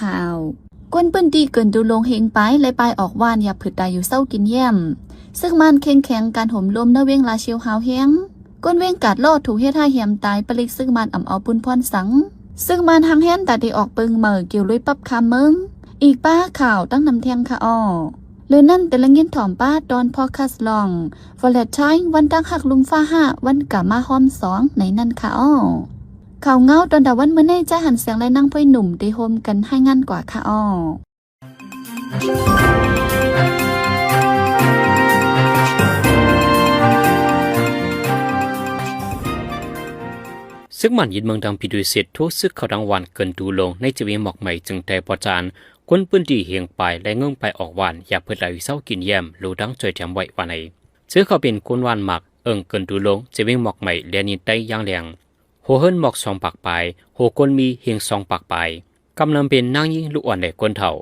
ຂ່າວ ຄົນພື້ນທີ່ເກີນຕູລົງເຮງປາຍ ແລະ ປາຍອອກຫວ່ານ ຢາບຜຶດຕາຢູ່ເຊົາກິນແຍ້ມ. ເສິກມານເຄັ່ງແຂງການໂຫມລົມໃນເວງລາຊຽວຮາວແຮງ. ຄົນເວງກາດລໍຖືກເຮັດຮ້າຍແຮມຕາຍ ປະລິກເສິກມານອຳເອົາປຸນພອນສັງ. ເສິກມານຮັງແຮນຕາໄດ້ອອກເປິງເໝີ ກ່ຽວລຸຍປັບຄາມເມືອງ. ອີກປ້າຂ່າວຕັ້ງນຳແທງຄະອໍ. ເລີນນັ້ນແຕ່ລະຍິນຖອມປ້າຕອນພອດຄາສລອງ ວາເລັນທາຍ ວັນຕັ້ງຮັກລຸມຟ້າຫ້າ ວັນກາມາຮອມສອງ ໃນນັ້ນຄະອໍ. ຂ່າວເງົາຕອນຕາວັນມື້ນີ້ ຈາຍຫັນແສງ ແລະ ນາງພອຍໜຸ່ມ ໄດ້ຮ່ວມກັນລາຍງານກວ່າຄະອໍ. ເສິກມານຍຶດເມືອງດັງປີດູເສດ ໂທເສິກເຂົ້າດັງຫວ່ານເກີນຕູລົງ ໃນເຈວຽງໝອກໄໝ ເຈີງໄຕປອດຈານ. ຄົນພື້ນທີ່ເຮງປາຍ ແລະ ເງີ້ງປາຍອອກຫວ່ານ ຢາກຜຶດຕາຢູ່ເຊົາກິນແຍ້ມ ໂລຕັ້ງຊ່ວຍແຖມໄວ້ວ່າໃນ. ເຈີເຂົ້າເປັນຄົນຫວ່ານໝາກເອີ່ງເກີນຕູລົງ ເຈວຽງໝອກໄໝ ແລະ ນິນໄຕຢ່າງແຮງ. ຫົວເຮືອນໝອກສອງປາກປາຍ, ຫົວຄົນມີເຮງສອງປາກປາຍ. ກຳນຳເປັນນາງຍິງ, ລູກອ່ອນ ແລະ ຄົນເຖົ້າ.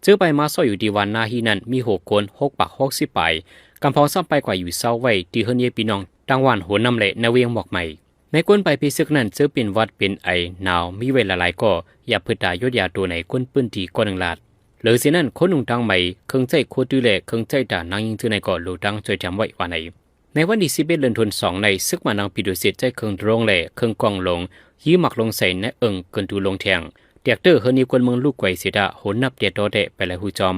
ເຈີໄປມາຊອຍຢູ່ທີ່ຫວ່ານນາຮີນັ້ນ ມີຫົວຄົນຫົກປາກຫົກສິບປາຍ. ກຳພອງຊ້ຳໄປກວ່າຢູ່ເຊົາໄວ້ທີ່ເຮືອນເຍພີ່ນ້ອງ ຕ່າງຫວ່ານຫົວນຳ ແລະ ໃນວຽງໝອກໄໝ. ໃນຄົນໄປເພເສິກນັ້ນ ເຈີເປັນຫວັດເປັນໄອໜາວ ມີໄວ້ຫຼາຍໆກໍ ຢາກຜຶດຕາຢົດຢາໂຕໃນ ຄົນພື້ນທີ່ກ່ອນໜຶ່ງລາດ. ເລີເສຍນັ້ນ ຄົນນຸ່ງທັງໄໝ, ເຄື່ອງໃຊ້ຄົວຕື້ ແລະ ເຄື່ອງໃຊ້ຕານາງຍິງເທື່ອໃນກໍ ໂລຕັ້ງຊ່ວຍແຖມໄວ້ວ່າໃນ. ໃນວັນທີສິບເອັດ ເດືອນທວນສອງໃນ ເສິກມານດັງປີດູເສດ ໃຊ້ເຄື່ອງໂດຣນ ແລະ ເຄື່ອງກ້ອງລົງ ຍິງໝາກລົງໃສ່ໃນເອີ່ງເກີນຕູລົງແທງ. ແຕກເຕີເຮືອນໃນຄົນເມືອງລູກໄກເສດາ ໂຫນນັບແຕ່ຕໍ່ແຕ່ໄປຫຼາຍຮູຈອມ.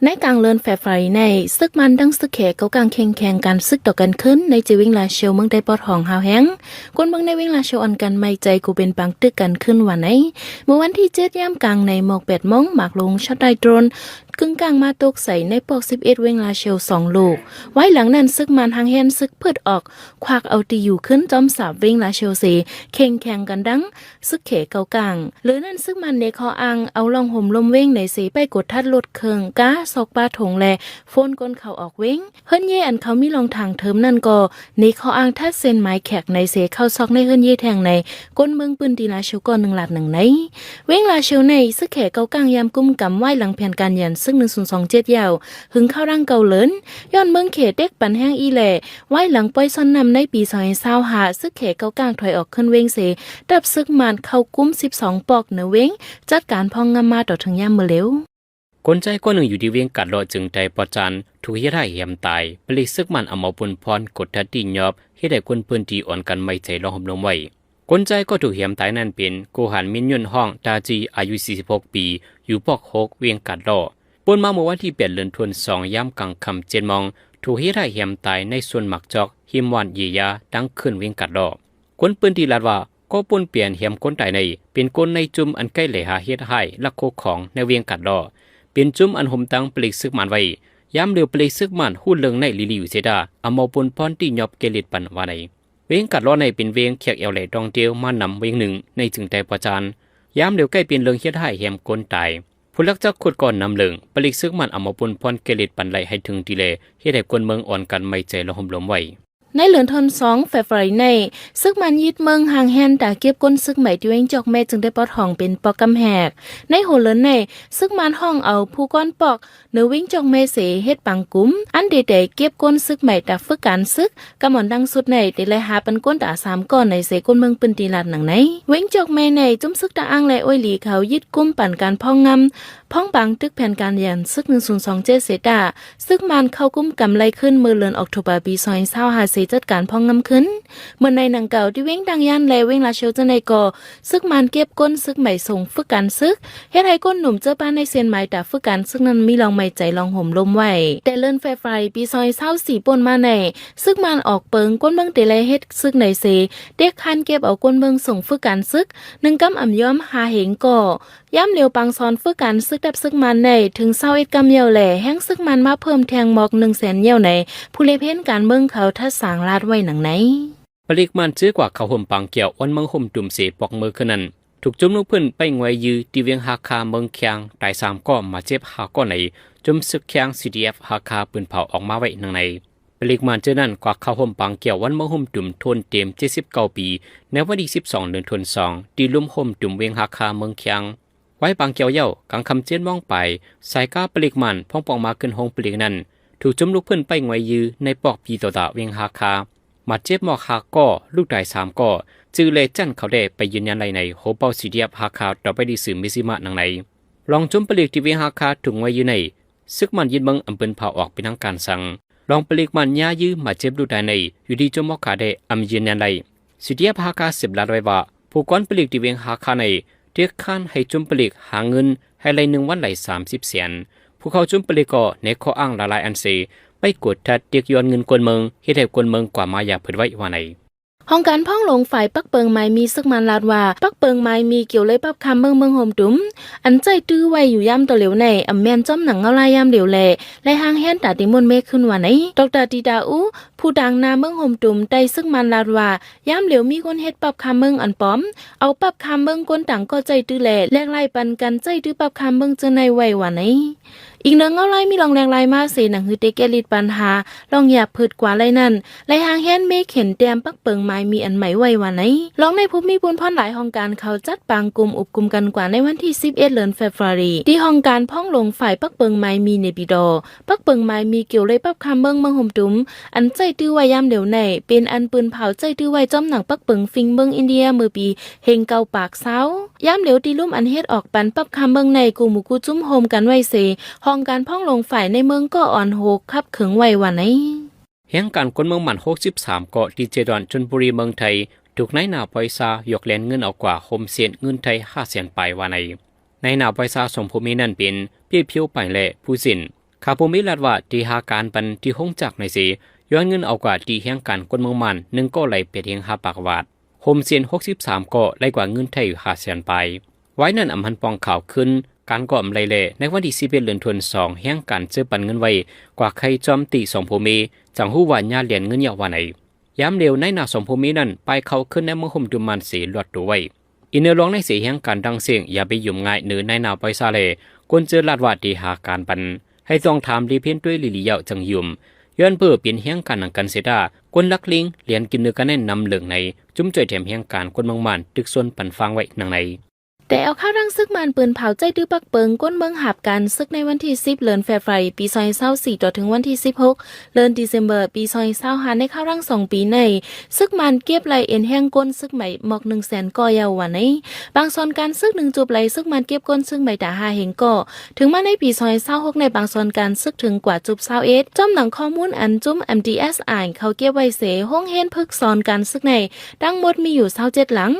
ໃນກາງເດືອນເຟບຣາຣີໃນ ເສິກມານດັ່ງເສິກແຂເກົາກາງເຄັ່ງແຂງການເສິກຕໍ່ກັນຂຶ້ນ ໃນເຈວຽງລາຊຽວ ເມືອງໄຕປອດຫອງຮາວແຮງ. ຄົນເມືອງໃນວຽງລາຊຽວອ່ອນກັນໄໝໃຈ ກູເປັນປາງຕຶກກັນຂຶ້ນວ່າໃນ. ເມື່ອວັນທີເຈັດ ຍາມກາງໃນໝອກແປດໂມງ ໝາກລົງຊັອດໄດ້ໂດຣນ ກຶ່ງກາງມາຕົກໃສ່ໃນປອກສິບເອັດ ເວງລາຊຽວສອງລູກ. ວາຍຫຼັງນັ້ນ ເສິກມານຮັງແຮນເສິກພືດອອກ ຄວັກເອົາທີ່ຢູ່ຂຶ້ນຈອມສາມເວງລາຊຽວເສ ເຄັ່ງແຂງກັນດັງເສິກແຂເກົາກາງ. ເລີນັ້ນ ເສິກມານເນຂໍ້ອ້າງເອົາລ່ອງໂຮມລົມເວງໃນເສ ໄປກົດທັດລົດເຄື່ອງກ້າ ຊອກປ້າຖົງ ແລະ ໂຟນກົນເຂົ້າອອກເວງ. ເຮືອນເຍອັນເຂົາມີລ່ອງທາງເທີມນັ້ນກໍ ເນຂໍ້ອ້າງທັດເສັ້ນໝາຍແຂກໃນເສ ເຂົ້າຊອກໃນເຮືອນເຍແທງໃນ ຄົນເມືອງພື້ນທີ່ລາຊຽວກໍໜຶ່ງລາດໜຶ່ງໃນ. ເວງລາຊຽວໃນ ເສິກແຂເກົາກາງຍາມກຸມກຳໄວ້ຫຼັງແຜນການຢັນເສິກໜຶ່ງສູນສອງເຈັດ ຍາວຫຶງເຂົ້າດັ່ງເກົ່າເລີນ ຍ້ອນເມືອງເຂເຕັກປັນແຮງອີ່ແຫຼ ວາຍຫຼັງປ່ອຍຊ່ອນນ້ຳໃນປີສອງພັນຊາວຫ້າ ເສິກແຂເກົາກາງຖອຍອອກຂຶ້ນເວງເສ ທັບເສິກມານເຂົ້າກຸມສິບສອງປອກເໜືອເວງ ຈັດການພອງງຳມາຕໍ່ເຖິງຍາມມື້ເລວ. ຄົນຊາຍຄົນໜຶ່ງຢູ່ທີ່ວຽງກາດເລາະ ເຈີງໄຕປອດຈານ ຖືກເຮັດຮ້າຍແຮມຕາຍ ປະລິກເສິກມານອຳເອົາປຸນພອນກົດທັດຕີຫຍອບ ເຮັດໃຫ້ຄົນພື້ນທີ່ອ່ອນກັນໄໝໃຈລອງໂຮມລົມໄວ້. ຄົນຊາຍກໍຖືກແຮມຕາຍນັ້ນເປັນ ໂກຫັນ ມິນຍົນ ຮ້ອງ ຕາຈີ ອາຍຸສີ່ສິບຫົກປີ ຢູ່ປອກຫົກ ວຽງກາດເລາະ. ປົນມາເມື່ອວັນທີແປດ ເດືອນທວນສອງ ຍາມກາງຄ່ຳເຈັດໂມງ ຖືກເຮັດຮ້າຍແຮມຕາຍໃນສວນໝາກຈອກ ຮິມບ້ານເຢຍາ ທາງເຂື່ອນວຽງກາດເລາະ. ຄົນພື້ນທີ່ລາດວ່າ ກໍປົນປ່ຽນແຮມຄົນຕາຍໃນ ເປັນຄົນໃນກຸ່ມອັນໃກ້ໄຫຼຫາເຮັດຮ້າຍລັກໂຄຂອງໃນວຽງກາດເລາະ ເປັນຊຸມອັນໂຮມຕັ້ງປະລິກເສິກມານໄວ້. ຍາມເລວປະລິກເສິກມານຮູ້ເລື່ອງໃນລີລີຢູ່ເສດາ ອຳເອົາປຸນພອນຕີຫຍອບເກເລດປັນວ່າໃນ. ວຽງກາດເລາະໃນເປັນວຽງແຂກແອວແລທ່ອງທ່ຽວມານຳວຽງໜຶ່ງໃນເຊີງໃຕ້ປະຈານ. ຍາມເລວໃກ້ເປັນເລື່ອງເຮັດຮ້າຍແຮມຄົນຕາຍ. ຜູ້ລັກຈັກຂຸດກໍນຳເລື່ອງປະລິກເສິກມານອຳເອົາປຸນພອນເກເລດປັນໄຫຼໃຫ້ເຖິງທີ່ແລ ເຮັດໃຫ້ຄົນເມືອງອ່ອນກັນໄໝໃຈລະຫົມລົມໄວ້. ໃນເດືອນທວນສອງ ເຟບຣາຣີໃນ ເສິກມານຍຶດເມືອງຮາງແຮນຕາເກັບກົ້ນເສິກໃໝທີ່ວຽງຈອກແມ ເຈີງໄດ້ປອດຫ້ອງເປັນປອກກຳແຮກ. ໃນຫົວເດືອນໃນ ເສິກມານຫ້ອງເອົາຜູ້ກ້ອນປອກ ເໜືອວຽງຈອກແມເສເຮັດປັງກຸມ ອັນເດແຕ່ເກັບກົ້ນເສິກໃໝຕາຝຶກການເສິກ. ກຳມອນດັ່ງສຸດໃນ ເຕໄລຫາປັນກົ້ນຕາສາມກ້ອນໃນເສ ຄົນເມືອງພື້ນທີ່ລາດໜັງໃນ. ວຽງຈອກແມໃນ ຈຸ້ມເສິກຕາອ່າງ ແລະ ໂອ້ຍຫຼີເຂົາຍຶດກຸມປັນການພອງງຳ ພອງບາງຕຶກແຜນການຢັນເສິກໜຶ່ງສູນສອງເຈັດເສຕາ ເສິກມານເຂົ້າກຸມກຳໄລ່ຂຶ້ນເມື່ອເດືອນອອກໂທບາປີສອງພັນຊາວຫ້າເສ ຈັດການພອງງຳຂຶ້ນ. ເມື່ອໃນໜັງເກົ່າ ທີ່ວຽງຕາງຢ້ານ ແລະ ວຽງລາຊຽວເຈົ້າໃນກໍ ເສິກມານເກັບກົ້ນເສິກໃໝສົ່ງຝຶກການເສິກ ເຮັດໃຫ້ຄົນໜຸ່ມເຈີປານໃນເຊນໝາຍຕາຝຶກການເສິກນັ້ນມີລອງໄໝໃຈລອງໂຮມລົມໄວ້. ແຕ່ເດືອນເຟບຣາຣີປີສອງພັນຊາວສີ່ປົນມາໃນ ເສິກມານອອກເປິງ ຄົນເມືອງເຕໄລເຮັດເສິກໃນເສ ເຕັກຄານເກັບເອົາຄົນເມືອງສົ່ງຝຶກການເສິກ ໜຶ່ງກຳອຳຍອມຫ້າເຮງກໍ ຍາມຫຼຽວປາງສອນຝຶກການເສິກ ທັບເສິກມານໃນເຖິງຊາວເອັດກຳແລ້ວແລ ແຮງເສິກມານມາເພີ່ມແທງໝອກໜຶ່ງແສນແລ້ວໃນ ຜູ້ເລັບເຫັນການເມືອງເຂົາທັດສາງລາດໄວ້ໜັງໃນ. ປະລິກມານເຈີກວ່າເຂົ້າໂຮມປາງແກ້ວ ວັນເມືອງໂຮມຕຸມເສ ປອກເມີຄືນນັ້ນ ຖືກຈຸ້ມລູກພື້ນໄປງວຍຢື້ທີ່ວຽງຮາຄາເມືອງຄຽງ ຕາຍສາມກໍ ບາດເຈັບຫ້າກໍໃນ ຈຸ້ມເສິກຄຽງ ຊີດີເອັຟ ຮາຄາ ປືນເຜົາອອກມາໄວ້ໜັງໃນ. ປະລິກມານເຈີນັ້ນກວ່າເຂົ້າໂຮມປາງແກ້ວ ວັນເມືອງໂຮມຕຸມ ໂທນເຕັມ ເຈັດສິບເກົ້າປີ ໃນວັນທີສິບສອງ ເດືອນທວນສອງ ທີ່ລຸ່ມໂຮມຕຸມວຽງຮາຄາເມືອງຄຽງ. ໄວ້ປາງແກ້ວເຍົາ ກາງຄ່ຳເຈັດໂມງປາຍ ສາຍກາປະລິກມານ ພອງປອງມາຂຶ້ນໂຮງປະລິກນັ້ນ ຖືກຈຸ້ມລູກພື້ນໄປງວຍຢື້ໃນປອກປີໂຕຕາວຽງຮາຄາ ບາດເຈັບໝອກຫ້າກໍ ລູກຕາຍສາມກໍ ຈື່ ແລະ ຈັນເຂົາແດ່ໄປຢືນຢັນໄດ້ໃນໂຮເປົາ ຊີດີເອັຟ ຮາຄາ ຕໍ່ໄປທີ່ສື່ມິຊິມະໜັງໃນ. ລອງໂຈມປະລິກທີ່ວຽງຮາຄາທຸງໄວ້ຢູ່ໃນ ຊຶກມ້ານຍຶດເມືອງອຳເປີນເຜົາອອກເປັນທາງການສັງ ລອງປະລິກມ້ານຍາຢື້ມາເຈັບລູກຕາຍໃນ ຢູ່ທີ່ໂຈມອອກຂາແດ່ອຳຢືນຍັນໄດ້ ສິດຍາພາຄາສືບລາດໄວ້ວ່າ ຜູ້ກວນປະລິກທີ່ວຽງຮາຄາໃນ ເທຍຄານໃຫ້ໂຈມປະລິກຫາເງິນໃຫ້ໄດ້ໜຶ່ງວັນໄດ້ສາມສິບແສນ ຜູ້ເຂົ້າໂຈມປະລິກກໍໃນຂໍ້ອ້າງຫຼາຍໆອັນເສ ໄປກວດທັດຕຽກຍ້ອນເງິນກວນເມືອງ ເຮັດໃຫ້ກວນເມືອງກວ່າມາຢາເພິດໄວ້ວ່າໃນ ຫ້ອງການພອງຫຼວງຝ່າຍປັກເປິງໝາຍມີຊຶກມ້ານລາດວ່າ ປັກເປິງໝາຍມີກ່ຽວເລີຍປັບຄຳເມືອງເມືອງໂຮມຕຸມ ອັນໃຊ້ຕື້ໄວ້ຢູ່ຍາມຕໍ່ຫຼຽວໃນ ອຳແມ່ນຈ້ອມໜັງເງົາລາຍຍາມຫຼຽວແລ ແລະ ຮ່າງແຮນຕາຕິມົນເມຂຶ້ນວ່າໃນ ດອກເຕີ ຕີຕາອູ ຜູ້ຕາງໜ້າເມືອງໂຮມຕຸມ ໃຕ້ຊຶກມ້ານລາດວ່າ ຍາມຫຼຽວມີຄົນເຮັດປັບຄຳເມືອງອັນປອມ ເອົາປັບຄຳເມືອງກົນຕ່າງກໍໃຊ້ຕື້ແລ ແລກໄລ້ປັນກັນໃຊ້ຕື້ປັບຄຳເມືອງເຈີໃນໄວ້ວ່າໃນ. ອີກເໜືອເງົາລາຍມີລອງແລກລາຍມາເສ ໜັງຮືເຕເກລິດປັນຫາ ລອງຢາບເພີດກວ່າໄລນັ້ນ ໄລຮ່າງແຮນເມເຂັນແຕ້ມປັກເປິງໝາຍມີອັນໃໝ່ໄວ້ວ່າໃນ ລອງໃນພູມີບຸນພອນຫຼາຍຫ້ອງການເຂົາຈັດປາງກຸ່ມອົບກຸມກັນກວ່າໃນວັນທີສິບເອັດເດືອນເຟບຣາຣີ ທີ່ຫ້ອງການພອງຫຼວງຝ່າຍປັກເປິງໝາຍມີເນປີດໍ ປັກເປິງໝາຍມີກ່ຽວເລີຍປັບຄຳເມືອງເມືອງໂຮມຕຸມ ອັນໃຊ້ຕື້ໄວ້ຍາມດຽວໃນ ເປັນອັນປືນເຜົາໃຊ້ຕື້ໄວ້ຈ້ອມໜັງປັກເປິງຟິງເມືອງອິນເດຍເມື່ອປີ ເຮງເກົ້າປາກຊາວ ຍາມຫຼຽວທີ່ລຸ່ມອັນເຮັດອອກປັນປັບຄຳເມືອງໃນ ກູ່ໝູ່ກູ່ຈຸ້ມໂຮມກັນໄວ້ເສ ຫ້ອງການພອງຫຼວງຝ່າຍໃນເມືອງກໍອ່ອນໂຮກຂັບເຂີງໄວ້ວ່າໃນ. ແຮງການຄົນເມືອງໝັ້ນຫົກສິບສາມເກາະ ທີ່ເຈດອນ ຊົນບຸຣີ ເມືອງໄທ ຖືກນາຍໜ້າປ່ອຍຊາຢອກແລ່ນເງິນເອົາກວ່າ ໂຮມເສນເງິນໄທຫ້າແສນປາຍວ່າໃນ. ນາຍໜ້າປ່ອຍຊາສອງຜູ້ມີນັ້ນເປັນ ເປ້ ຜິວປາຍ ແລະ ພູຊິນ ຂ້າຜູ້ມີລາດວ່າ ທີ່ຫາການປັນທີ່ໂຮງຈັກໃນເສ ຍ້ອນເງິນເອົາກວ່າທີ່ແຮງການຄົນເມືອງໝັ້ນ ໜຶ່ງເກາະໄດ້ແປດເຮງຫ້າປາກບາດ ໂຮມເສນຫົກສິບສາມເກາະໄດ້ກວ່າເງິນໄທຫ້າແສນປາຍ. ວາຍນັ້ນອຳພັນປ່ອງຂ່າວຄືນ ການກໍອຳໄລແລ ໃນວັນທີສິບເອັດເດືອນທັນສອງ ແຮງການເຈີປັນເງິນໄວ້ກວ່າໄຄຈອມຕິສອງຜູ້ມີ ຈັ່ງຮູ້ວ່າຍາດແລ່ນເງິນຍາວວ່າໃນ. ຍາມດຽວນາຍໜ້າສອງຜູ້ມີນັ້ນ ປາຍເຂົ້າຄືນໃນເມືອງໂຮມຕຸມໝັ້ນເສລອດໂຕໄວ້. ອີກເນື້ອລອງໃນເສ ແຮງການຕ່າງເສງ ຢ່າໄປຫຍຸ້ມງ່າຍເນີນາຍໜ້າປ່ອຍຊາແລ ຄົນເຈີລາດວ່າທີ່ຫາການປັນ ໃຫ້ຕ້ອງຖາມລີເພນຕົວເອງລີໆຍາວຈັ່ງຫຍຸ້ມ ຍ້ອນເພີເປັນແຮງການນຳກັນເສດາ ຄົນລັກລິງ ແລ່ນກິນເນື້ອກັນແນ່ນນຳເລິງໃນ ຈຸ້ມຊ່ວຍແຖມແຮງການຄົນເມືອງໝັ້ນ ຕຶກຊົນປັນຟາງໄວ້ດັ່ງໃນ. ແຕ່ເອົາຂ່າວທາງຊຶກມ້ານປືນເຜົາໃຊ້ຕື້ປັກເປິງ ກົນເມືອງຫາບການຊຶກໃນວັນທີສິບເດືອນເຟບຣາຣີ ປີສອງພັນຊາວສີ່ ຕໍ່ເຖິງວັນທີສິບຫົກ ເດືອນດີເຊັມເບີ ປີສອງພັນຊາວຫ້າ ໃນຂ່າວທາງສອງປີໃນ ຊຶກມ້ານເກັບໄລ່ເອັນແຮງກົນຊຶກໃໝ່ໝອກໜຶ່ງແສນກໍຢາວວ່າໃນ. ບາງສ່ວນການຊຶກໜຶ່ງຈຸບໄລ່ຊຶກມ້ານເກັບກົນຊຶກໃໝ່ຕາຫ້າແຫ່ງກໍ ເຖິງມາໃນປີສອງພັນຊາວຫົກໃນ ບາງສ່ວນການຊຶກເຖິງກວ່າຈຸບຊາວເອັດ ຈ້ອມໜັງຂໍ້ມູນອັນຈຸ້ມ ເອັມດີເອສອາຍ ເຂົາເກັບໄວ້ເສ ໂຮງຮຽນຝຶກສອນການຊຶກໃນ ທັງໝົດມີຢູ່ຊາວເຈັດຫຼັງ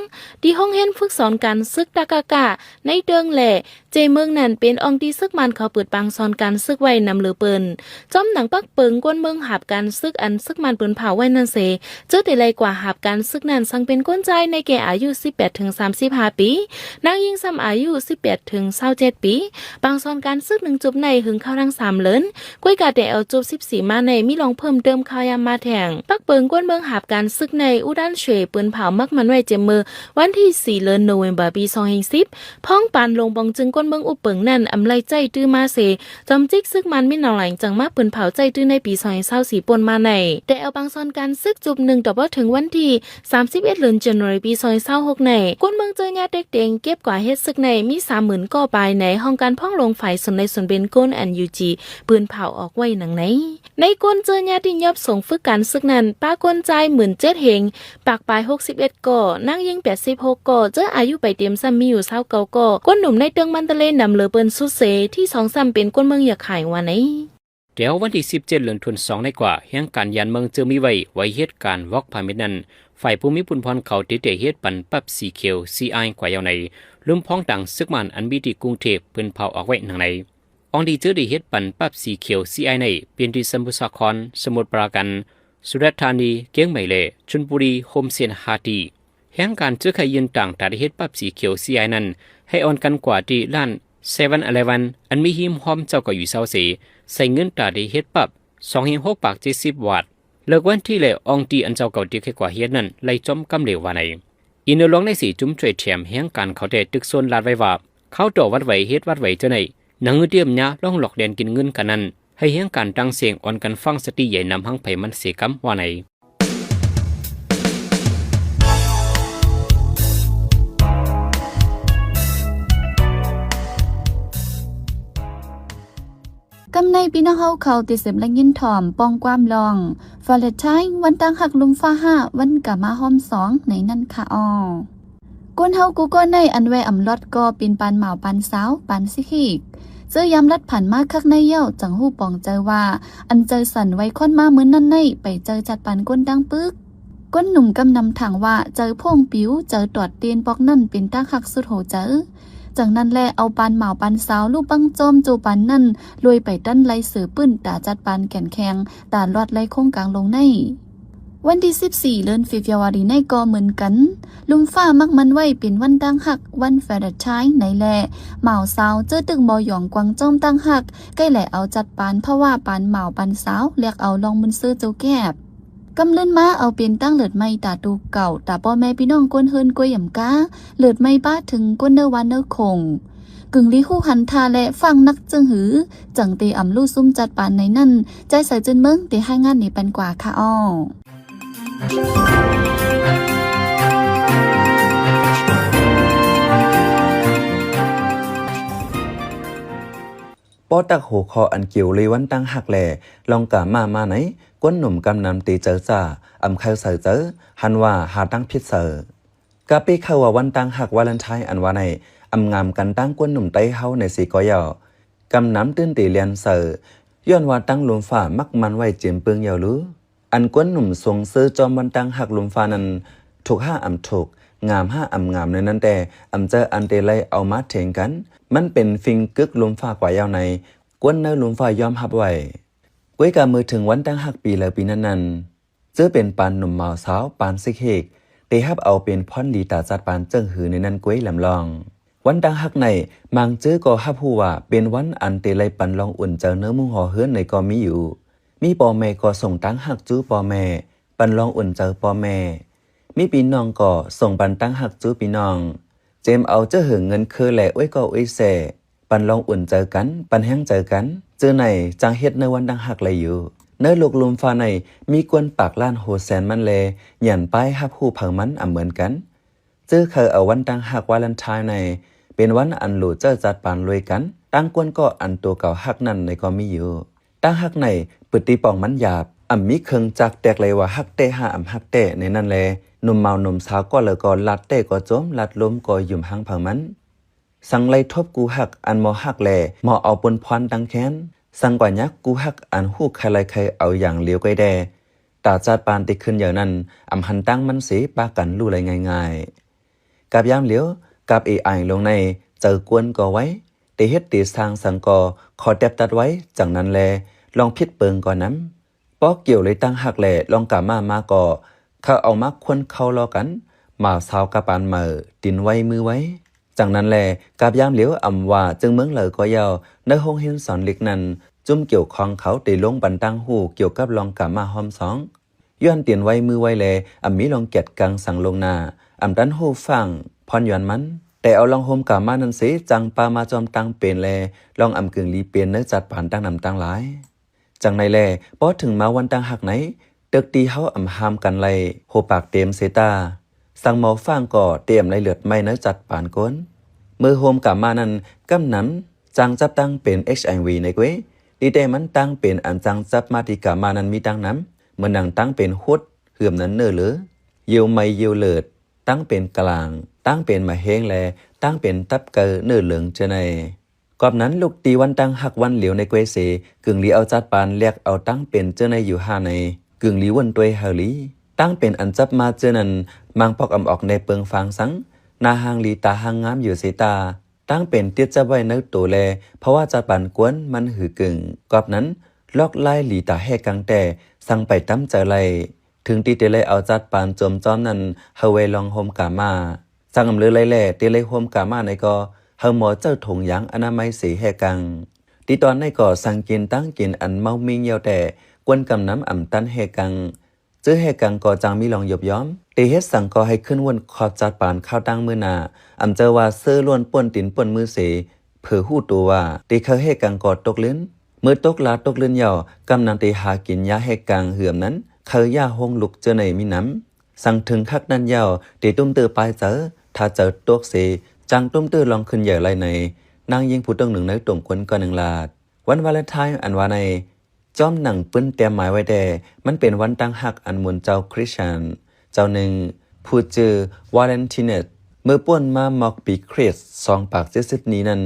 ທີ່ໂຮງຮຽນຝຶກສອນການຊຶກຕະກະກະ ໃນເຕີງແລ ເຈເມີງນັ້ນ ເປັນອ່ອງທີ່ຊຶກມ້ານເຂົາເປີດປາງສອນການຊຶກໄວ້ນຳເລີເປີນ ຈ້ອມໜັງປັກເປິງກົນເມືອງຫາບການຊຶກ ອັນຊຶກມ້ານປືນເຜົາໄວ້ນັ້ນເສ ເຈີໄດ້ໄລ່ກວ່າຫາບການຊຶກນັ້ນ ສັງເປັນຄົນຊາຍໃນແກ່ອາຍຸສິບແປດເຖິງສາມສິບຫ້າປີ ນາງຍິງຊ້ຳອາຍຸສິບແປດເຖິງຊາວເຈັດປີ ບາງສ່ວນການຊຶກໜຶ່ງຈຸບໃນ ເຖິງຄາວທັງສາມເລີນ ກວຍກາແຕ່ເອົາຈຸບສິບສີ່ມາໃນ ມີລອງເພີ່ມເຕີມຂ່າວຍາມມາແທ່ງ ປັກເປິງກົນເມືອງຫາບການຊຶກໃນ ອູດານເຊ ປືນເຜົາມັກມັນໄວ້ເຈັມເມີ ວັນທີສີ່ເດືອນໂນເວັມເບີ ປີສອງພັນສິບ ພ້ອງປານລົງປອງຈຶ່ງກົນເມືອງອຸບເປິງນັ້ນ ອຳໄລໃຊ້ຕື້ມາເສ ຈອມຈິກຊຶກມ້ານມິນເອົາແຫຼງຈັ່ງມາປືນເຜົາໃຊ້ຕື້ໃນປີສອງພັນຊາວສີ່ປົນມາໃນ ແຕ່ເອົາບາງສ່ວນການຊຶກຈຸບໜຶ່ງຕໍ່ບໍ່ເຖິງວັນທີ ສາມສິບເອັດເດືອນຈັນວາຣີ ປີສອງພັນຊາວຫົກໃນ ຄົນເມືອງເຈີຍາເຕັກເຕັງເກັບກວ່າເຮັດຊຶກໃນ ມີສາມໝື່ນກໍປາຍໃນ ຫ້ອງການພອງຫຼວງຝ່າຍສົນໃນສົນເປັນກົນ ເອັນຢູຈີ ປືນເຜົາອອກໄວ້ດັ່ງໃນ. ໃນຄົນເຈີຍາທີ່ຍອບສົ່ງຝຶກການຊຶກນັ້ນ ປາຄົນຊາຍໝື່ນເຈັດເຮັງ ປາກປາຍຫົກສິບເອັດກໍ ນາງຍິງແປດສິບຫົກກໍ ເຈີອາຍຸໄປເຕັມຊ້ຳມີຢູ່ຊາວເກົ້າກໍ ຄົນໜຸ່ມໃນເຕີງມັນຕະເລນຳເລີເປີນສຸດເສ ທີສອງຊ້ຳເປັນຄົນເມືອງຢາກຂາຍວ່າໃນ. ແຕ່ວັນທີສິບເຈັດເດືອນທັນສອງໃນກວ່າ ແຮງການຢ້ານເມືອງເຈີມີໄວ້ ໄວ້ເຮັດການວອກພາມິດນັ້ນ ຝ່າຍຜູ້ມີບຸນພອນເຂົາຕິດແຕ່ເຮັດປັນປັບສີຂຽວ ຊີອາຍ ກວ່າຍາວໃນ ລຸ່ມພອງຕ່າງຊຶກມ້ານອັນມີທີ່ກຸງເທບ ເພິ່ນເຜົາອອກໄວ້ດັ່ງໃນ. ອ່ອງທີ່ເຈີໄດ້ເຮັດປັນປັບສີຂຽວ ຊີອາຍ ໃນ ເປັນທີ່ສະມຸດສາຄອນ, ສະມຸດປາການ, ສຸຣາດທານີ, ກຽງໃໝ່ ແລະ ຊົນບຸຣີ ໂຮມເສນຫ້າທີ່. ແຮງການເຈີໄຄຍື່ນຕ່າງຕາໄດ້ເຮັດປັບສີຂຽວ ຊີອາຍ ນັ້ນ ໃຫ້ອ່ອນກັນກວ່າທີ່ຮ້ານ ເຊເວັນ ອີເລເວັນ ອັນມີຮີມຮ່ອມເຈົ້າເກົ່າຢູ່ເຊົາເສ ໃຊ້ເງິນຕາໄດ້ເຮັດປັບ ສອງເຮັງຫົກປາກເຈັດສິບວາດ. ເລີກວັນທີ ແລະ ອ່ອງທີ່ອັນເຈົ້າເກົ່າຕິດໄຄກວ່າເຮັດນັ້ນ ໄລ່ຈອມກຳເຫຼວວ່າໃນ. ອີກເນື້ອລອງໃນເສ ຈຸ້ມຊ່ວຍແຖມແຮງການເຂົາແຕ່ຕຶກຊົນລາດໄວ້ວ່າ ຄາວຕໍ່ວັດໄຫວເຮັດວັດໄຫວເທື່ອໃນ ໜັງເຮືອຕຽມຍາລອງຫຼອກແລ່ນກິນເງິນກັນນັ້ນ ໃຫ້ແຮງການຕ່າງເສງອ່ອນກັນຟັງສະຕິໃຫຍ່ນຳຮັງໃຜມັນເສກຳວ່າໃນ. ກຳໃນພີ່ນ້ອງເຮົາເຂົາຕິດເສບແລະຍິນຖອມປ່ອງຄວາມລອງ ວາເລນທາຍ ວັນຕ່າງຮັກ ລຸມຟ້າຫ້າ ວັນກາມາຮອມສອງ ໃນນັ້ນຄະອໍ. ຄົນເຮົາກູ່ກ່ອນໃນອັນແວ່ອຳລອດກໍເປັນປານໝາວປານສາວປານຊິກເຮກ. ເຈີຍາມລັດຜ່ານມາຄັກໃນແລ້ວ ຈັ່ງຮູ້ປອງໃຈວ່າ ອັນໃຈສັ່ນໄວຄອນມາເມີນນັ້ນໃນໄປເຈີຈັດປານກົ້ນຕັ້ງປຶກ. ກົ້ນໜຸ່ມກຳນຳຖັງວ່າ ໃຈໂພງປິວ ໃຈຕອດເຕນປອກນັ້ນເປັນຕາຮັກສຸດຫົວໃຈ. ຈັ່ງນັ້ນແຫຼະ ເອົາປານໝາວປານສາວລູບບັງຈອມໂຈປານນັ້ນ ລວຍໄປຕັນໄລເສືອປືນຕາຈັດປານແກ່ນແຂ່ງ ຕາລອດໄລໂຄງກາງລົງໃນ. ວັນທີສິບສີ່ ເດືອນເຟບຣວາຣີໃນກໍເໝືອນກັນ ລຸມຟ້າມັກມັນໄວ້ເປັນວັນຕ່າງຮັກ ວັນວາເລນທາຍໃນແລະ ໝາວສາວເຈີຕຶກບໍ່ຢອງກວາງຈ້ອມຕ່າງຮັກ ໃກ້ແລເອົາຈັດປານພາວະປານໝາວປານສາວ ແລກເອົາລອງມຸນເຊີໂຈແກບ. ກຳເລີນມາເອົາເປັນຕັ້ງເລີດໃໝ່ຕາຕູເກົ່າ ຕາພໍ່ແມ່ພີ່ນ້ອງກົ້ນເຮືອນກ້ວຍຢຳກາ ເລີດໃໝ່ປ້າເຖິງກົ້ນເນີວານເນີຄົງ. ກຶ່ງລີຮູ້ຫັນທ່າແລະຟາງໜັກເຈີງຫື ຈັ່ງເຕອຳລູ້ຊຸມຈັດປານໃນນັ້ນ ໃຈໃສເຈີນເມືອງເຕຮາຍງານນີ້ປັນກວ່າຄ່ະອ້ອ. ພໍຕັກຫົວຂໍ້ອັນກ່ຽວເລີຍວັນຕ່າງຮັກແລ ລອງກາມາມາໃນ ກົ້ນໜຸ່ມກຳນຳເຕເຈີຈາ ອຳໄຄໃສ່ເຈີ ຫັນວ່າຫາຕັ້ງຜິດໃສ່. ກະເປ້ເຂົ້າວ່າວັນຕ່າງຮັກວາເລນທາຍອັນວ່າໃນ ອຳງາມກັນຕັ້ງກົ້ນໜຸ່ມໄຕ້ເຮົາໃນເສກໍຢາວ ກຳນຳຕື່ນເຕລຽນໃສ່ ຍ້ອນວ່າຕັ້ງລຸມຟ້າມັກມັນໄວ້ເຈັມປຶງຢາວລື. ອັນກ້ນໜຸ່ມຊົງເຊີຈອມວັນຕ່າງຮັກລຸມຟ້ານັ້ນ ທຸກຫາອຳທຸກ ງາມຫາອຳງາມໃນນັ້ນແຕ່ ອຳເຈີອັນເຕໄລເອົາມາເຖງກັນ ມັນເປັນຟິງກຶກລຸມຟ້າກວ່າຢາວໃນ ກ້ນໃນລຸມຟ້າຍອມຮັບໄວ້. ກ້ວຍກະເມື່ອເຖິງວັນຕ່າງຮັກປີແລວປີນັ້ນນັ້ນ ເຈີເປັນປານໜຸ່ມມາວສາວປານຊິກເຮກ ເຕຮັບເອົາເປັນພອນດີຕາຈັດປານເຈີງຫືໃນນັ້ນກ້ວຍລຳລອງ. ວັນຕ່າງຮັກໃນ ມາງເຈີກໍຮັບຮູ້ວ່າເປັນວັນອັນເຕໄລປັນລອງອຸ່ນໃຈເນີມຸ້ງຫໍເຮືອນໃນກໍມີຢູ່. ມີພໍ່ແມ່ກໍສົ່ງຕ່າງຮັກຈູ່ພໍ່ແມ່ ປັນລອງອຸ່ນໃຈພໍ່ແມ່. ມີພີ່ນ້ອງກໍສົ່ງປັນຕ່າງຮັກຈູ່ພີ່ນ້ອງ. ເຈມເອົາເຈີເຫີງເງິນເຄີແລອວຍກໍອວຍແຊ ປັນລອງອຸ່ນໃຈກັນ ປັນແຮງໃຈກັນ ເຈີໃນຈັ່ງເຮັດໃນວັນຕ່າງຮັກໄລຢູ່. ໃນໂລກລຸ່ມຟ້າໃນ ມີກວນປາກລ້ານຫົວແສນມັນແລ ຫຍັນປ້າຍຮັບຮູ້ເຜີາມັນອຳເໝືອນກັນ. ເຈີເຂົາເອົາວັນຕ່າງຮັກວາເລນທາຍໃນ ເປັນວັນອັນໂຫຼເຈີຈັດປານລວຍກັນ ຕ່າງກວນກໍອັນຕົວເຂົາຮັກນັ້ນໃນກໍມີຢູ່. ຕ່າງຮັກໃນ ພຶດຕິປອງມັນຫຍາບ ອຳມີເຄິ່ງຈັກແຕກໄລວ່າຮັກແທ້ຫາອຳຮັກແທ້ໃນນັ້ນແລ. ໜຸ່ມມາວໜຸ່ມສາວກໍເລີຍກໍລັດແທ້ກໍຈົມ ລັດລົມກໍຫຍຸມຮັງເຜົາມັນ. ສັງໄລທົບກູຮັກອັນບໍ່ຮັກແລ ບໍ່ເອົາປຸນພອນຕັ້ງແຄ້ນ ສັງກວ່າຍັກກູຮັກອັນຮູ້ໃຄໄລໃຄເອົາຢ່າງຫຼຽວໄກແດ່. ຕາຈາດປານທີ່ຂຶ້ນໃຫຍ່ນັ້ນ ອຳຫັນຕັ້ງມັນເສປາກັນຮູ້ໄລງ່າຍໆ. ກັບຍາມຫຼຽວ ກັບເອອາຍລົງໃນ ເຈີກວນກໍໄວ ເຕເຮັດເຕສ້າງສັງກໍຂໍແຕັບຕັດໄວ ຈັ່ງນັ້ນແລ ລອງຜິດເປິງກໍນຳ. ພໍກ່ຽວເລີຍຕັ້ງຮັກແລ ລອງກາມາມາກໍ ເຂົາເອົາມາຄົນເຂົ້າລໍ້ກັນ ໝາວສາວກະປານເໝີ ຕີນໄວມືໄວ. ຈັ່ງນັ້ນແລ ກັບຍາມຫຼຽວອຳວ່າເຊິ່ງເມືອງເລີກໍເຍົາ ໃນໂຮງຮຽນສອນລິກນັ້ນ ຈຸ້ມກ່ຽວຂ້ອງເຂົາໄດ້ລົງບັນຕັ້ງຮູ້ກ່ຽວກັບລອງກາມາຫ້ອມສອງ ຍ້ອນຕີນໄວມືໄວແລ ອຳມີລອງກຽດກັງສັງລົງໜ້າ ອຳຕັນຮູ້ຟັງພອນຍວນມັນ ແຕ່ເອົາລອງໂຮມກາມານັ້ນເສ ຈັ່ງປາມາຈອມຕັ້ງເປັນແລ ລອງອຳກຶ່ງລີເປັນໃນຈັດປານຕັ້ງນຳຕັ້ງຫຼາຍ. ຈັ່ງໃນແລ ພໍເຖິງມາວັນຕັ້ງຮັກໃນ ເຕີກຕີເຮົາອຳຫ້າມກັນໄລ ໂຮປາກເຕັມເສຕາ ສັງເມົາຟາງກໍເຕັມໄລເລືອດໄໝ້ໃນຈັດປານກົ້ນ ເມື່ອໂຮມກາມານັ້ນ ກຳນຳຈັ່ງຈັບຕັ້ງເປັນ ເອັດສາຍວີ ໃນເກວ ດີແຕ່ມັນຕັ້ງເປັນອັນຈັ່ງຈັບມາຕິກາມານັ້ນມີຕັ້ງນຳ ເໝືອນດັ່ງຕັ້ງເປັນຫົດ ເຫືອມນັ້ນເນີເລີ ຢຽວໄໝ້ຢຽວເລືອດ ຕັ້ງເປັນກະລາງ ຕັ້ງເປັນມະເຮັງແລ ຕັ້ງເປັນຕັບໄກ່ເນີເລິງເຈີໃນ. ກອບນັ້ນ ລຸກຕີວັນຕັ້ງຮັກວັນຫຼຽວໃນເກວເສ ກຶ່ງລີເອົາຈັດປານແລກເອົາຕັ້ງເປັນເຈີໃນຢູ່ຫາໃນ ກຶ່ງລີວົນຕົວເຮົາລີ ຕັ້ງເປັນອັນຈັບມາເຈີນັ້ນ ມາງປອກອຳອອກໃນເປິງຟາງສັງ ໜ້າຮ່າງລີຕາຮ່າງງາມຢູ່ເສຕາ ຕັ້ງເປັນຕິດຈັບໄວ້ໃນໂຕແລ ເພາະວ່າຈັດປານກວນມັນຫືອກຶ່ງ. ກອບນັ້ນ ລອກລາຍລີຕາແຮກກັງແຕ່ ສັງໄປຕຳໃຈໄລ ເຖິງທີ່ເຕໄລເອົາຈັດປານໂຈມຈອມນັ້ນ ເຮົາໄວ້ລອງໂຮມກາມາ ສັງອຳເລີໄລແລ ເຕໄລໂຮມກາມາໃນກໍ ເຮົາໝໍເຈົ້າຖົງຢາງອະນາໄມເສແຮກກັງ. ທີ່ຕອນໃນກໍສັງກິນຕັ້ງກິນອັນເມົາມິ່ງຢຽວແຕ່ ກວນກຳນຳອຳຕັນແຮກກັງ ເຈີແຮກກັງກໍຈັ່ງມີລອງຍົບຍອມ ເຕເຮັດສັງກໍໃຫ້ຂຶ້ນວົນຂອບຈັດປານຄາວຕັ້ງມື້ໜ້າ ອຳເຈີວ່າເຊີລ້ວນປ້ນຕີນປ້ນມືເສ ເຜີຮູ້ໂຕວ່າ ເຕເຂົາແຮກກັງກໍຕົກລື່ນ ເມື່ອຕົກລາຕົກລື່ນເຍົາ ກຳນຳເຕຫາກິນຢາແຮກກັງ ເຫືອມນັ້ນ ເຂົາຢາໂຮງລຸກເຈີໃນມີນຳ ສັງເຖິງຄັກນັ້ນເຍົາ ເຕຕຸ້ມເຕີປາຍເຈີ ຖ້າເຈີຕົກເສ ຈັ່ງຕຸ້ມເຕີລອງຂຶ້ນເຢີໄລໃນ ນາງຍິງຜູ້ຕົງໜຶ່ງໃນຕົມຄົນກໍໜຶ່ງລາດ. ວັນວາເລນທາຍອັນວ່າໃນ ຈອມໜັງປຶ້ນແຕ້ມໝາຍໄວ້ແຕ່ ມັນເປັນວັນຕັ້ງຮັກອັນໝູນເຈົ້າຄຣິສຕຽນ ເຈົ້າໜຶ່ງ ຜູ້ຊື່ ວາເລນທີເນັດ ເມື່ອປ່ວນມາມອກປີຄຣິສສອງປາກເຈັດສິບນີ້ນັ້ນ,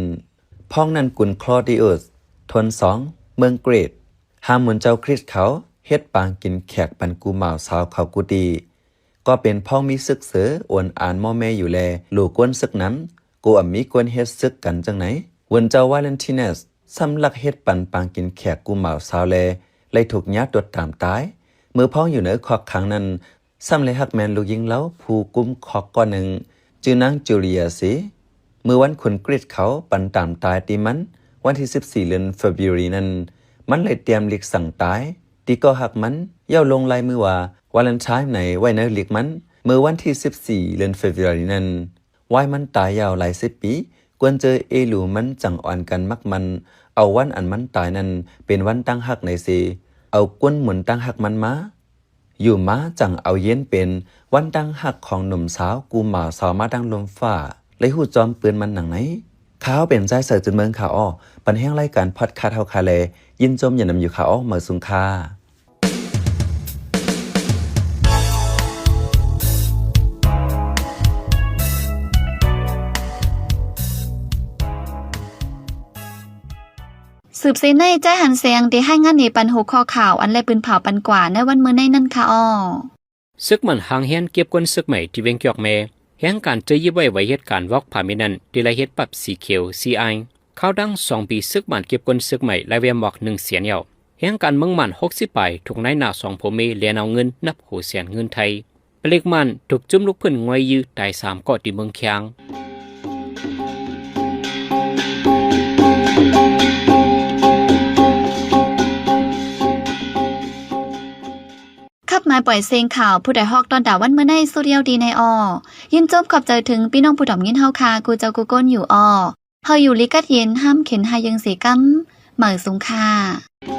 ພ້ອງນັ້ນກຸນຄລໍດີອຸສ ທົນສອງ ເມືອງກຣີດ ຫາໝູນເຈົ້າກຣີດເຂົາເຮັດປາງກິນແຂກປັນກູ່ບ່າວສາວເຂົາກູຕີ, ກໍເປັນພ້ອງມີຊຶກເສີອວນອານມໍ່ແມ່ຢູ່ແລ ຫຼູກວນຊຶກນຳ, ກູອຳມີກວນເຮັດຊຶກກັນຈັ່ງໃນ. ເວີນເຈົ້າວາເລັນທີເນສ ຊ້ຳລັກເຮັດປັນປາງກິນແຂກກູ່ບ່າວສາວແລ ໄດ້ຖືກຍາຕົວດຕາມຕາຍ. ເມື່ອພ້ອງຢູ່ໃນຄອກຂັງນັ້ນ ຊ້ຳໄດ້ຮັກແມ່ນລູກຍິງລາວຜູ້ກຸມຄອກກ້ອນໜຶ່ງ ຊື່ນາງຈູເລຍຊີ. ເມື່ອວັນຄຸນກຣີດເຂົາປັນຕາມຕາຍຕີມັນ ວັນທີສິບສີ່ ເດືອນເຟບຣູວາຣີນັ້ນ, ມັນໄດ້ຕຽມລິກສັ່ງຕາຍ ຕີກໍຮັກມັນ ຢ່າວລົງລາຍມືວ່າວາເລັນທາຍໄນໄວ້ໃນລິກມັນ ເມື່ອວັນທີສິບສີ່ ເດືອນເຟບຣູວາຣີນັ້ນ. ວາຍມັນຕາຍຍາວຫຼາຍສິບປີ, ກວນເຈີເອລູມັນຈັ່ງອ່ອນກັນມັກມັນເອົາວັນອັນມັນຕາຍນັ້ນເປັນວັນຕັ້ງຮັກໃນເຊ, ເອົາກວນໝູນຕັ້ງຮັກມັນມາ. ຢູ່ມາຈັ່ງເອົາເຢັນເປັນວັນຕັ້ງຮັກຂອງໜຸ່ມສາວກູ່ບ່າວສາວມາດັ່ງລົມຟ້າ ໄດ້ຮູ້ຈອມປືນມັນໜັງໃນ. ຂ້າເປັນຊາຍເສີຈຸນເມືອງຂ້າອໍ ປັນແຮງລາຍການພອດຄາສເຮົາຄາແລ ຍິນຊົມຍານຳຢູ່ຂ້າອໍ ມາສູງຄ່າ. ສືບເສຍໃນ ຈ້າຍ ຫັນແສງ ໄດ້ຮາຍງານໃຫ້ປັນຫົວຂໍ້ຂ່າວອັນແລບປືນເຜົາປັນກວ່າໃນວັນມື້ໃນນັ້ນຄ່າອໍ. ຊຶກໝານຫ້າງແຮນເກັບກົນຊຶກໃໝ່ທີ່ວຽງກອກແມ, ແຮງການເຈີຍິບໄວ້ໄວເຮັດການວອກຜ້າເມັດນັ້ນ ໄດ້ໄລ່ເຮັດປັບສີຂຽວ ຊີອາຍ. ຂ່າວດັງ ສອງປີຊຶກໝານເກັບກົນຊຶກໃໝ່ ໄລ່ແວມວອກໜຶ່ງແສນແລ້ວ. ແຮງການເມືອງໝານ ຫົກສິບປາຍ ຖືກນາຍໜ້າສອງຜົວເມແລ່ນເອົາເງິນນັບຫົວແສນເງິນໄທ. ປະລິກໝານ ຖືກຈຸ້ມລູກພື້ນງ່ອຍຍື້ຕາຍສາມເກາະທີ່ເມືອງຄຽງ. ຂັບມາປ່ອຍເສງຂ່າວ ຜູ້ໃດຮອກຕ້ອນດາວວັນມື້ໃນ ສຸດຍອດດີໃນອໍ. ຍິນຊົມຂອບໃຈເຖິງພີ່ນ້ອງຜູ້ຖອມຍິນເຮົາຄ່າ ກູ່ເຈົ້າກູ່ກົນຢູ່ອໍ. ເຮົາຢູ່ລີກັດເຢັນ ຫ້າມເຂັນຫາຍເຢິງເສກຳ ເໝີສູງຄ່າ.